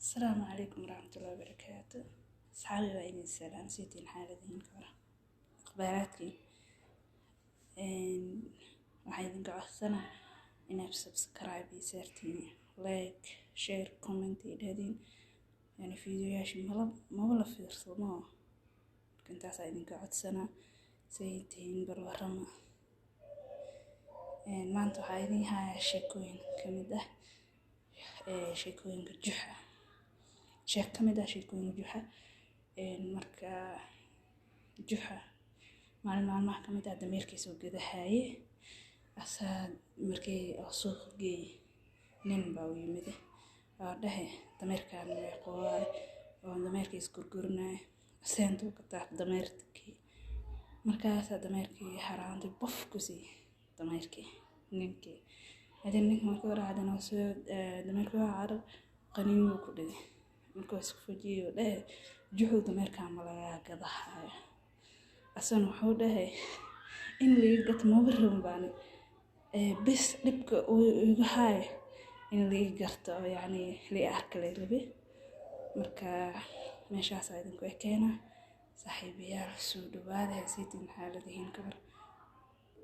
Asalaamu calaykum waraxmatullahi wabarakaatu. Asxaabi, waa idin salaam. Siitiin xaaladiin ka waran, akhbaaraadkiin? Waxaa idinka codsanaa inaad subscribe ii saartiin, like, share, comment ii dhahdiin. Yani fiidiyoyaasha mala maba la fiirsado ma. Marka intaasaa idinka codsanaa. Say tihiin, barwarama? Maanta waxaa idin hayaa sheekooyin kamid ah sheekooyinka Juxa, sheeko kamid ah sheekooyinka Juxa. Marka Juxa maalin maalmaha kamid ah dameerkiisa uu gadahaye. Asaa markii oo suuqa geeyey, nin baa u yimid oo dhahay, "Dameerkaan meeqo waaye?" Oo dameerkiis gurgurinaya, seentuu ka taab dameerkii. Markaasaa dameerkii haraanti bof ku siiyey dameerkii ninkii. Hadii ninka markii hore hadana soo dameerkii waa carar, qaniinuu ku dhigay. Markuu isku fujiyey uu dhahay, "Juxu, dameerkaan ma lagaa gadahayo?" Asana wuxuu dhahay, "In liiga gato maba rabin baani, bis dhibka uu igu haayo in liiga garto oo yacni lii arka la rabe." Marka meeshaasaa idinku ekeena, saaxiibayaal. Soo dhawaada. Haysiitiin xaaladihiin kabar?